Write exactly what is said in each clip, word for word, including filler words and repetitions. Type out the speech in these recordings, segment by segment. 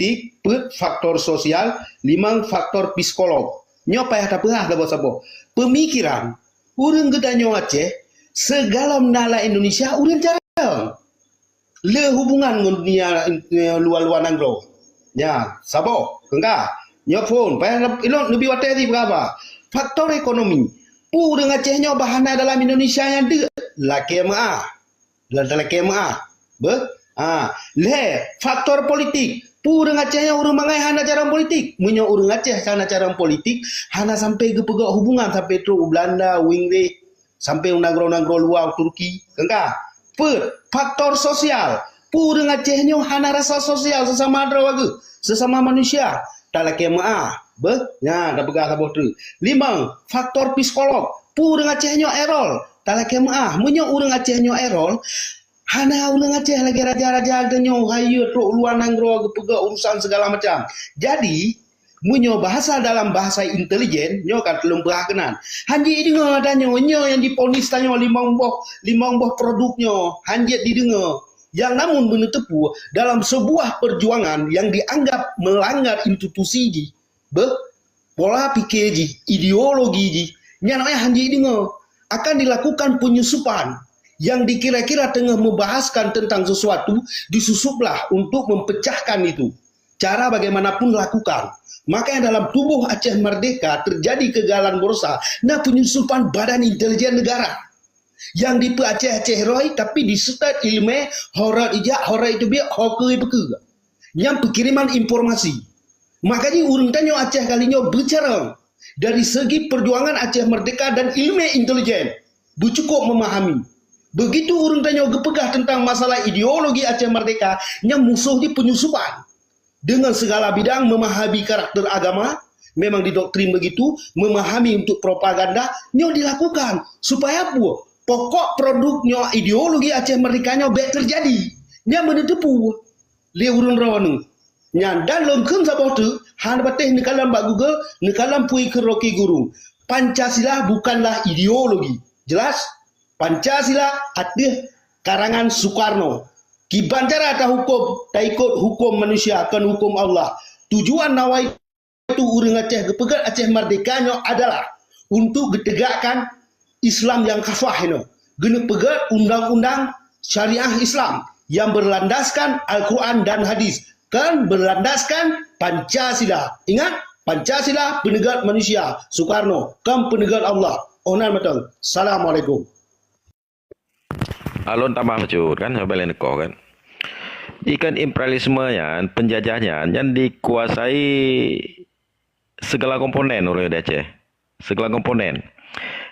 politik, peuet faktor sosial, limong faktor psikolog. Nyoe payah tapeugah saboh-saboh. Pemikiran ureuëng geutanyoe Aceh, sigohlom na lam Indonesia ureuëng carông. Le hubungan ngon dunia, eh, luwa-luwa nanggroe. Nyan, saboh, keungka. Nyoe phon, payah ilôn leubeh watée jih peugah haba. Faktor ekonomi. Peue ureuëng Aceh nyoe bah hana dalam Indonesia nyang deuk? Lakée meuáh. Lam talakée meuáh. Beuh? Ha, lhée, faktor politik. Peue ureuëng Aceh nyoe ureuëng bangai hana carông politik? Meunyoe ureuëng Aceh hana carông politik, hana sampai geupeugah hubungan sampai trok u Belanda, u Inggris, sampai u nanggroe-nanggroe luwa, u Turki. Keungka. Peuet, faktor sosial. Peue ureuëng Aceh nyoe hana rasa sosial sesama droe geuh, sesama manusia. Talakée meuáh. Beuh? Nyan, tapeugah saboh treuk. Limong, faktor psikolog. Peue ureuëng Aceh nyoe erol? Talakée meuáh. Meunyoe ureuëng Aceh nyoe erol, hana ureuëng Aceh lagée raja-raja geutanyoe hayeue trok luwa nanggroe geupeugah urusan segala macam. Jadi, meunyoe bahasa dalam bahasa intelijen, nyoe ka teuleumbah keunan. Hanjeuet deungoe tanyoe, nyoe nyang diponis tanyoe limong boh, limong boh produk nyoe, hanjeuet dideungoe. Yang namun beuneuteupeue dalam sebuah perjuangan yang dianggap melanggar institusi jih, beuh, pola pikir jih, ideologi jih, nyan ayah hanjeuet deungoe. Akan dilakukan penyusupan yang dikira-kira tengah membahaskan tentang sesuatu, disusuplah untuk mempecahkan itu. Cara bagaimanapun lakukan. Makanya dalam tubuh Aceh Merdeka terjadi kegagalan besar, na penyusupan badan intelijen negara. Yang dipe Aceh-Aceh roi, tapi diseutôt ileumé, horot ijak, horot iteubiet, ho keue ipeukeu. Nyang peukiriman informasi. Makajih ureuëng tanyoe Aceh kali nyoe beucarông dari segi perjuangan Aceh Merdeka dan ileumé intelijen. Beucukôp memahami. Begitu ureuëng tanyoe geupeugah tentang masalah ideologi Aceh Merdeka, nyang musoh jih penyusupan. Dengan segala bidang memahami karakter agama, memang didoktrin begitu, memahami untuk propaganda, nyoe dilakukan. Supaya apa? Pokok produk nyoe ideologi Aceh Merdeka nyoe bék terjadi. Nyan beuneuteupeue lé ureuëng droeneuh. Nyan dan lôn kheun saboh teuk, hana patéh neukalon bak Google, neukalon pui keu Rocky Gerung. Pancasila bukanlah ideologi. Jelas? Pancasila ateueh karangan Soekarno. Kiban cara tahuköm, taikot huköm manusia, kon huköm Allah. Tujuan nawaitu ureuëng Aceh geupeugét Aceh Merdeka nyoe adalah untuk geutegakkan Islam nyang kafah inoe. Geuneuk peugét undang-undang syariah Islam nyang berlandaskan Al-Quran dan Hadis, kon berlandaskan Pancasila. Ingat, Pancasila peuneugat manusia, Soekarno, kon peuneugat Allah. Oh nan mantong. Assalamualaikum. Alon tamah bacut kan, sampai lain koh kan. Ikan imperialisme nyan, penjajah nyan, nyan dikuasai segala komponen ureuëng di Aceh. Segala komponen.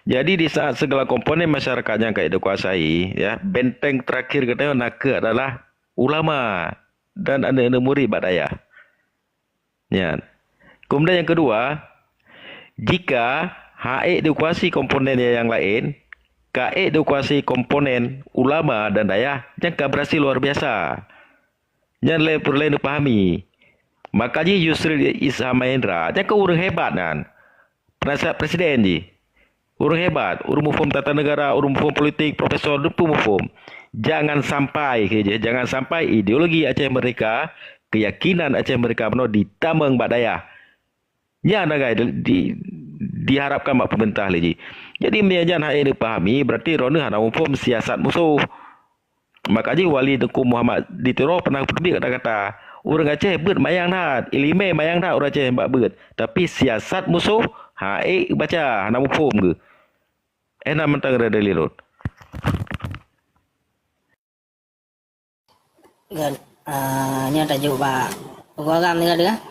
Jadi di saat segala komponen masyarakat nyang ka dikuasai, ya, benteng terakhir geutanyoe nakeuh adalah ulama dan aneuk-aneuk murit bak dayah. Nyan. Kemudian yang kedua, jika hak ék dikuasai komponen yang lain, ka ék dikuasai komponen ulama dan dayah, nyan ka berhasil luar biasa. Nyan lé peureulée neupahami. Maka jih Yusril Ishak Mahendra, nyan ka ureuëng hebat nyan. Peunasihat presiden jih. Ureuëng hebat, ureuëng muphom tata negara, ureuëng muphom politik, profesor, dan peumuphom. Jangan sampai, keu jih, jangan sampai ideologi Aceh Merdeka, keyakinan Aceh Merdeka bunoe ditamong bak dayah. Nyan agai di, di, diharapkan bak pemerintah lé jih. Jadi meunyoe nyan hana dipahami, berarti droeneuh hana muphom siasat musoh. Maka jih Wali Teungku Muhammad di Tiro pernah peuteubiet kata-kata, ureuëng Aceh beuet mayang that, iéleumé mayang that ureuëng Aceh bak beuet, tapi siasat musoh hana ék baca, hana muphom geuh. Eh, na mantong ada dalil rot. Kan, ah, nyoe tajuk bak program ni ka.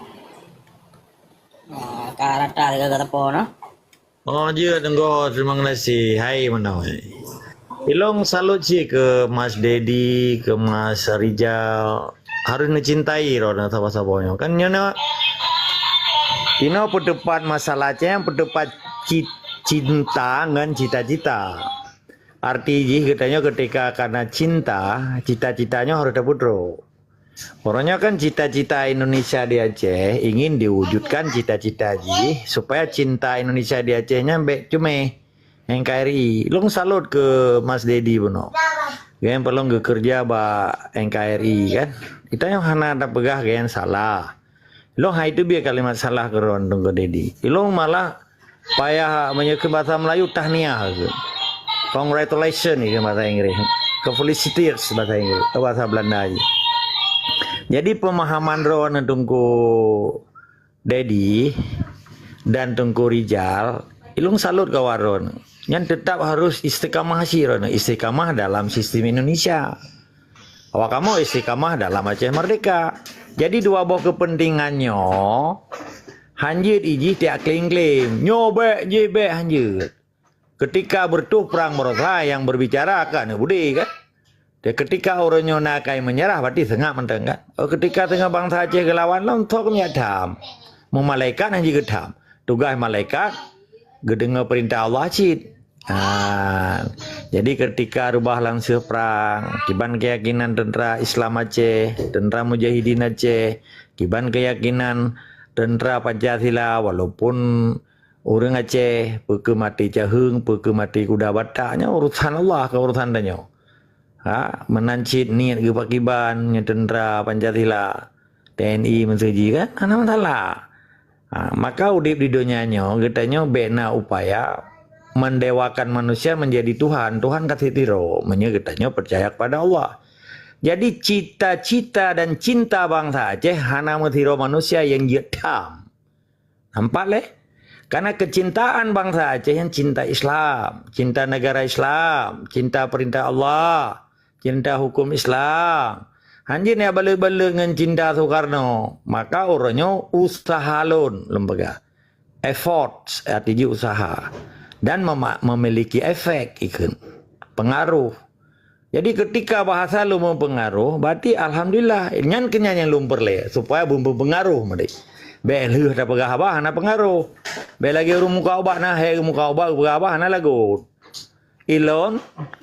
Ah, ka rata ka teupeu noh. Oh, jeuet, Teungku, terima kasih. Hai, meunoe. Ilong salut cit keu Mas Dedi, keu Mas Rijal. Harus neucintai droeneuh saboh-saboh nyoe. Kan nyoe na, inoe peuteupat masalah ceng, peuteupat ci-, cinta ngon cita-cita. Arti jih geutanyoe ketika kana cinta, cita-cita nyoe harus tapeutrok. Uroe nyoe kan cita-cita Indonesia di Aceh ingin diwujudkan cita-cita jih supaya cinta Indonesia di Aceh nyan bék ceumeh. N K R I. Long salut keu Mas Dedi bunoe. Geuh palong geukeureuja bak N K R I kan. Geutanyoe hana tapeugah geuh nyan salah. Ilôn hai teubiet kalimat salah keudroe Teungku Dedi. Ilôn malah payah meunyoe keu basa Melayu tahniah keu. Congratulations keu basa Inggris. Keu felicitate basa Inggris, keu basa Belanda jih. Jadi pemahaman droe Teungku Dedi dan Teungku Rijal, ilôn salut keu droe. Nyan tetap harus istiqamah cit droe. Istiqamah dalam sistem Indonesia. Awak kamoe istiqamah dalam Aceh Merdeka. Jadi dua boh kepentingan nyoe hanjeuet ijih tiak klim-klim. Nyoe bèk, jih bèk, hanjeuet. Ketika bertuh perang berosa yang berbicara kan budé kan. Dan ketika ureueng nyoe na akai menyerah berarti seungap mantong kan. Oh, ketika teungoh bansa Aceh geulawan lom thok nyak tham. Meumalaikat hana jeuet tham. Tugaih malaikat geudeungoe peurintah Allah cit. Ha, jadi ketika reubah langseuh prang, kiban keuyakinan tentera Islam Aceh, tentera Mujahidin Aceh, kiban keuyakinan tentera Pancasila, walaupun ureueng Aceh, peu keuh maté caheueng, peu keuh maté kuda batak, nyan urusan Allah, kon urusan tanyoe. Ha, meunan cit niet geupakiban ngon tentera Pancasila, T N I meuseuji kan, hana masalah. Ha, maka udép di donya nyoe, geutanyoe bèk na upaya mendewakan manusia menjadi Tuhan. Tuhan ka sitiro, meunyoe geutanyoe percaya kepada Allah. Jadi cita-cita dan cinta bangsa Aceh hana meusiro manusia nyang jeuet tham. Nampak lé? Karena kecintaan bangsa Aceh nyan cinta Islam, cinta negara Islam, cinta perintah Allah, cinta hukum Islam. Hanjeuet nyak balot-balot ngon cinta Soekarno, maka uroe nyoe usaha lôn, lôn peugah. Effort, arti jih usaha. Dan mema-, memiliki efek, ikheun. Pengaruh. Jadi, ketika bahasa lôn meupeungaroh, berarti alhamdulillah. Nyan keuh nyan nyang lôn peureulèe, supaya beupeungaroh meudeh. Bèk lheueh tapeugah haba hana peungaroh. Bèk lagèe ureueng muka ubat na, hai muka ubat peugah haba hana lagot. Ilôn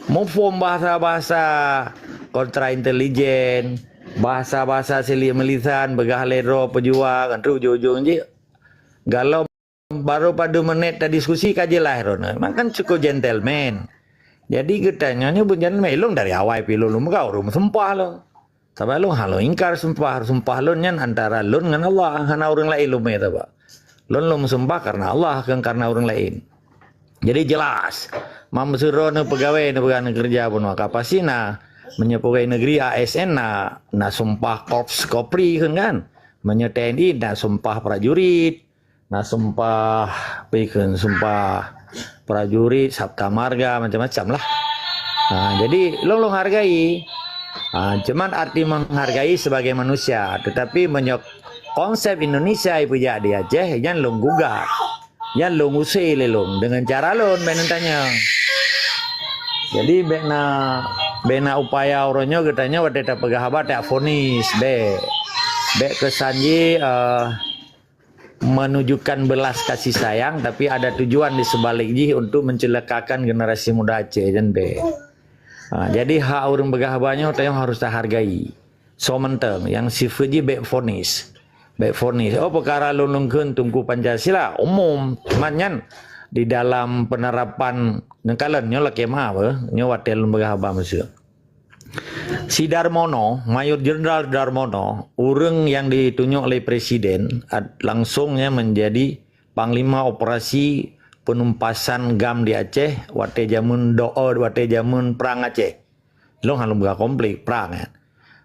muphom bahasa-bahasa kontra intelijen, bahasa-bahasa silik meulisan, peugah lé droe peujuang, trok ujong-ujong jih galom. Barô padum menit tadiskusi ka jeulaih droeneuh. Memang kan cukup gentleman. Jadi geutanyoe nyoe bukan gentleman. Ilôn dari awai pih lôn, lôn peugah ureueng meusumpah lôn. Sabab lôn hana lôn ingkar sumpah. Sumpah lôn nyan antara lôn ngon Allah, hana ureueng laén lôn mé sabab. Lôn, lôn meusumpah karena Allah, kon karena ureueng laén. Jadi jelas, meuseuti droeneuh peugawée, neupeugah neukeureuja bunoe ka pasti na. Meunyoe pegawai negeri A S N na, na sumpah korps Korpri kan, kan? Meunyoe T N I na sumpah prajurit, na sumpah, apa ikheun, sumpah prajurit, sabta marga, macam-macam lah. Ha, jadi, lôn, lôn hargai. Ha, cuman arti menghargai sebagai manusia, tetapi meunyoe konsep Indonesia ipeujak di Aceh, nyan lôn gugat. Nyan lôn use lé lôn deungon cara lôn, bèk neutanyong. Jadi, bèk na, bèk na upaya uroe nyoe geutanyoe watèe tapeugah haba tak fonis, bèk. Bèk keusan jih, eh, menunjukkan belas kasih sayang, tapi ada tujuan di sebalik jih untuk mencelakakan generasi muda Aceh, nyan bèk. Ha, jadi hak ureueng peugah haba nyoe tanyoe harus tahargai. Soe mantong nyang sifeuet jih bèk fonis. Bèk fonis. Oh, peukara lôn lôn kheun Teungku Pancasila, umum. Cuman nyan di dalam penerapan neukalon nyoe lakèe meu'ah beuh, nyoe watèe lôn peugah haba miseue. Si Darmono, Mayor Jenderal Darmono, ureueng nyang ditunyok lé Presiden, ad-, langsung nyan menjadi Panglima Operasi Penumpasan GAM di Aceh watèe jameun do-, watèe jameun Prang Aceh. Lôn hana lôn peugah konflik, prang, ya.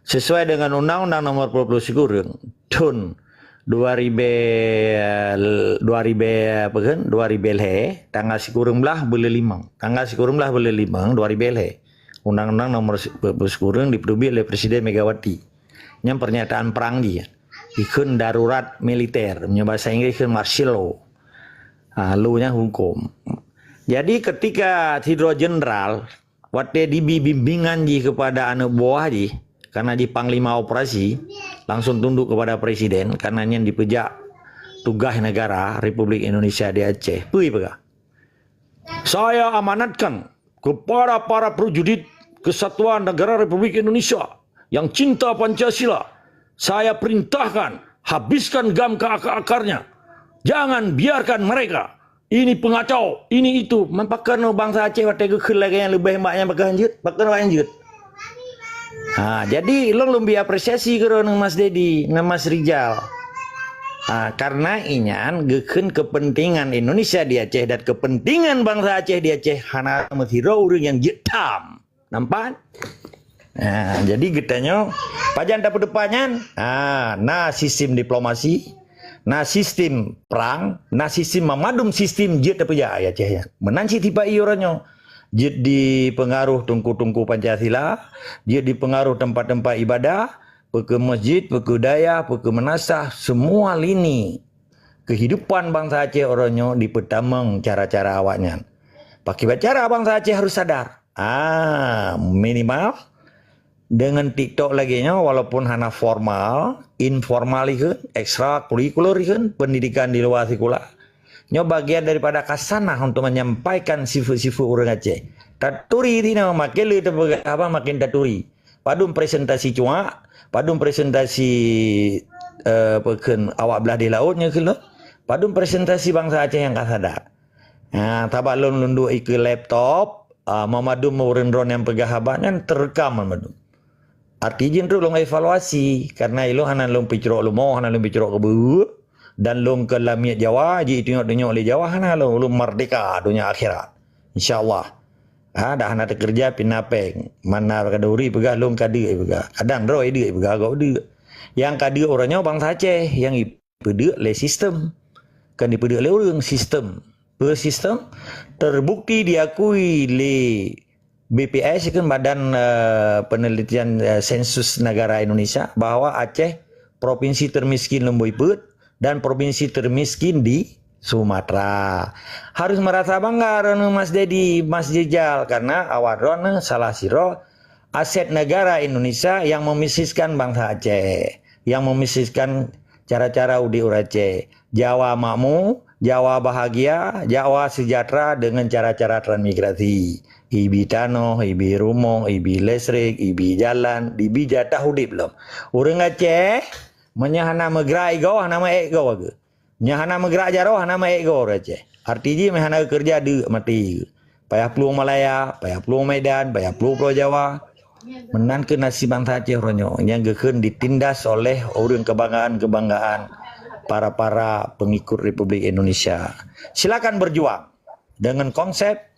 Sesuai dengan Undang-Undang Nomor dua puluh sikureueng, thôn dua ribu, dua ribu, apa kan? Dua ribu lhèe, tanggal sikureueng blah buleuen limong. Tanggal sikureueng blah buleuen limong, dua ribu lhèe. Undang-Undang Nomor dua puluh sikureueng dipeuteubiet lé Presiden Megawati. Nyan pernyataan perang jih, ya. Ikheun darurat militer, meunyoe bahasa Inggris ikheun martial law. Ha, law nyan huköm. Jadi, ketika sidroe jenderal watèe dibi bimbingan jih kepada aneuk buah jih, karena jih panglima operasi, langsung tunduk kepada presiden, karena nyan dipeujak tugaih negara Republik Indonesia di Aceh. Peue ipeugah? Saya amanatkan kepada para prajurit Kesatuan Negara Republik Indonesia yang cinta Pancasila, saya perintahkan habiskan GAM ke akar-akarnya. Jangan biarkan mereka ini pengacau, ini itu. Man pakon bansa Aceh watèe geukheun lagèe nyan leubeh mak nyan pakon jeuet, pakon awak nyan jeuet. Ha, jadi lôn lôn bri apresiasi keu droeneuh Mas Dedi ngon Mas Rijal. Ha, karena inyan geukheun kepentingan Indonesia di Aceh dan kepentingan bangsa Aceh di Aceh hana meusidroe ureuëng nyang jeuet tham. Nampak? Ha, jadi geutanyoe pajan tapeudepan nyan, ha, na sistem diplomasi, na sistem perang, na sistem mamadum sistem jeuet tapeujak di Aceh nyan. Meunan cit tipa uroe nyoe. Jeuet dipeungaruh teungku-teungku Pancasila, jeuet dipeungaruh teumpat-teumpat ibadah, peue keu masjid, peue keu dayah, peue keu meunasah, semua lini kehidupan bangsa Aceh uroe nyoe dipeutamong cara-cara awaknyan. Pakriban cara bangsa Aceh harus sadar. Ah, minimal dengan TikTok lagée nyoe, walaupun hana formal, informal ikheun, ekstrakurikuler ikheun, pendidikan di luar sekolah. Nyoe bagian daripada khasanah untuk menyampaikan sifat-sifat ureuëng Aceh. Taturi tinoe, makin le teupeugah haba makin taturi. Padum presentasi cuak, padum presentasi, eh, peue kheun awak blah di laôt nyoe kheun lôn. Padum presentasi bangsa Aceh nyang ka sadar. Ha, sabab lôn lôn duek ikeue laptop, ah, mamadum ureuëng droeneuh nyang peugah haba nyan teureukam mamadum. Arti jih trok lôn evaluasi, karena ilôn hana lôn picrok leumo, hana lôn picrok keubeue, dan lôn keu lamiet Jawa, jitunyok-tunyok lé Jawa, hana lôn, lôn merdeka donya akhirat. Insya Allah. Ha, dah hana teukeureuja pih na péng. Mana kaduri peugah lôn ka deuk peugah. Kadang droe deuk peugah agak deuk. Nyang ka deuk uroe nyoe bangsa Aceh, nyang peudeuk lé sistem. Kan dipeudeuk lé ureuëng sistem. Peue sistem? Terbukti diakui lé B P S kan Badan, eh, Penelitian, eh, Sensus Negara Indonesia bahwa Aceh provinsi termiskin lom Boipeuet dan provinsi termiskin di Sumatera. Harus merasa bangga droeneuh Mas Dedi, Mas Jejal, karena awak droeneuh salah sidroe aset negara Indonesia yang memisiskan bangsa Aceh, yang memisiskan cara-cara udép ureuëng Aceh. Jawa makmu, Jawa bahagia, Jawa sejahtera dengan cara-cara transmigrasi. Ibi tanoh, ibi rumoh, ibi listrik, ibi jalan, ibi jatah udép lom. Ureuëng Aceh, meunyoe hana meugrak igoe, hana meuék goe. Nyan hana meugrak jaroe, hana meuék goe ureuëng Aceh. Arti jih meuhana geukeureuja deuk maté. Payah plueng Malaya, payah plueng Medan, payah plueng Pulo Jawa. Meunan keuh nasib bangsa Aceh uroe nyoe nyang geukheun ditindas oleh ureuëng kebanggaan-kebanggaan para-para pengikut Republik Indonesia. Silakan berjuang dengan konsep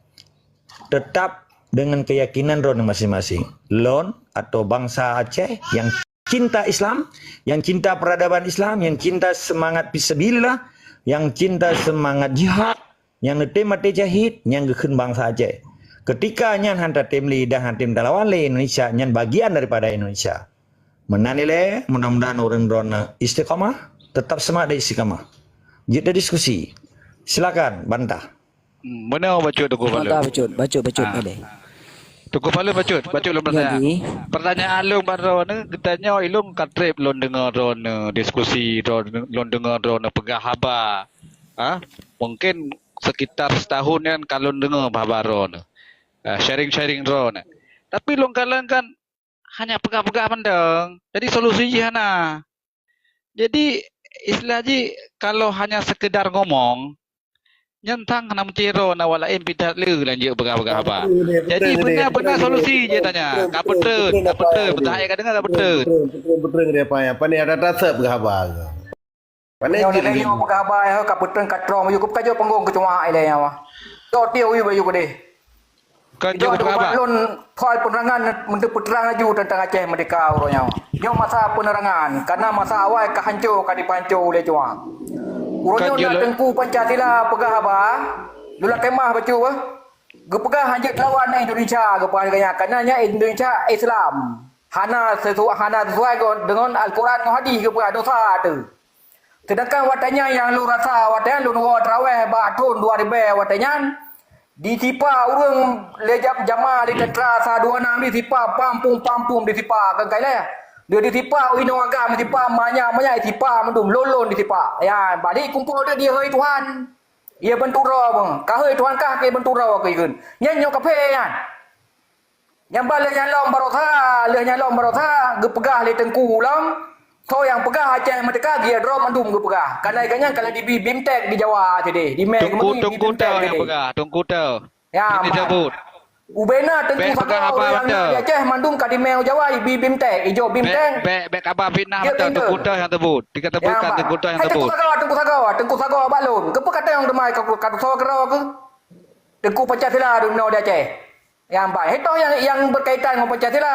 tetap dengan keyakinan droeneuh masing-masing. Lôn atau bangsa Aceh yang cinta Islam, yang cinta peradaban Islam, yang cinta semangat fisabilillah, yang cinta semangat jihad, nyang neutem maté syahid, nyang geukheun bangsa Aceh. Ketika nyan hana tem lé dan hana tem talawan lé Indonesia, nyan bagian daripada Indonesia. Meunan ilée, mudah-mudahan ureuëng droeneuh istiqamah, tetap semangat dan istiqamah. Jeuet diskusi. Silakan bantah. Hmm, beuna bacut Teungku Pala. Maka bacut, bacut, bacut Ah. boleh. Teungku Pala bacut, bacut lôn pertanyaan. Jadi? Pertanyaan lôn bak droeneuh, geutanyoe ilôn ka treb lôn deungoe droeneuh diskusi, droeneuh, lôn deungoe droeneuh peugah haba. Ha? Mungkin sekitar setahun nyan ka lôn deungoe haba droeneuh. Ah, sharing-sharing droeneuh. Tapi lôn kalon kan hanya peugah-peugah mantong. Jadi solusi jih hana. Jadi istilah jih kalau hanya sekedar ngomong, nyan sang hana meuciro na awak laén pih that le lanjut peugah-peugah haba. Jadi beuna-beuna solusi jih tanya. Ka beutôi, ka beutôi, beutôi ka deungoe ka beutôi. Beutôi, beutôi, beutôi dia apa ya? Apa ni ada tasab peugah haba ke? Pane Nyoe jih lagée lagée nyoe peugah haba, eh, ka peutrang ka trong, yue ka peukajoe panggong keucuak ilée nyoe. Cok tieu yue bak yue keudeh. Kan Itu jeuet ada peugah haba. Ubat lôn soal penerangan untuk peuterang laju tentang Aceh Merdeka uroe nyoe. Nyoe masa penerangan, karena masa awai ka hancô, ka dipancô ulée cuak. Uroe Kan nyoe jeuet na lôn Teungku Pancasila peugah haba, lula kemah bacut, eh. Geupeugah hanjeuet lawan Indonesia, geupeugah lagée nyan, karena nyan Indonesia Islam. Hana sesu-, hana sesuai dengan Al-Quran ngon hadis geupeugah dosa tu. Seudangkan watée nyan nyang lôn rasa, watée nyan lôn woe teurawéh bak thon dua ribée watée nyan, disipa ureuëng lé jam-, jama lé teutra sa dua nam disipa, pam pum, pam pum disipa, kan kai lé. Dia disipa, inong agam disipa, manyak-manyak disipa, mandum lon-lon disipa. Ya, balik kumpul dia, dia, "Hai Tuhan, ya bantu droe, ka hai Tuhan kah ke bantu droe," keu ikun. Nyan nyoe kaphé nyan. Nyang ba lheueh nyan lom barosa, lheueh nyan lom barosa, geupeugah lé Teungku lom, soe nyang peugah Aceh Merdeka, geudroe mandum geupeugah. Kana ikan nyan kalau di Bi-, Bimtek di Jawa sideh, di Mei Teungku, Geumeugi, di Teungku Bimtek Teu nyang sideh. Peugah, Teungku Teu. Ya, Ini mak. Sebut. Ubena Teungku Sagoe ureuëng nyang na di Aceh mandum ka dimé u Jawa, ibi BIMTEK, ijok BIMTEK. Bék, bék, bék kaba fitnah mantong, Teungku Toh nyang teubut. Tika teubut kan Teungku Toh nyang teubut. Teungku Sagoe, Teungku Sagoe, Teungku Sagoe bak lôn. Keupeue kata nyang teumai ka, ka tusoe keudroe keuh? Teungku Pancasila dum noe di Aceh. Nyang ban. Hetoh nyang, nyang berkaitan ngon Pancasila.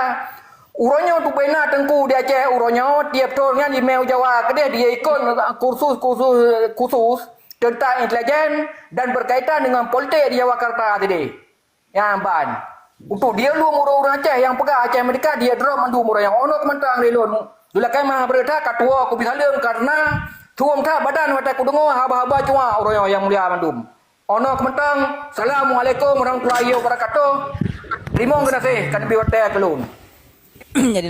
Uroe nyoe tubena Teungku di Aceh, uroe nyoe tiep thon nyan dimé u Jawa keudeh dia ikon kursus-kursus khusus tentang intelijen dan berkaitan dengan politik di Jawa Karta sideh. Nyang ban. Untuk dia lom ureuëng-ureuëng Aceh nyang peugah Aceh merdeka, dia droe mandum ureuëng nyang ono keumantang lé lôn. Dulakée mah beureuta ka tuwo kubi saleuem karena tuwom that badan watée kudeungoe haba-haba cuma ureuëng nyang mulia mandum. Ono keumantang, Assalamualaikum warahmatullahi wabarakatuh. Teurimong geunaséh ka neubi watée keu lôn. Jadi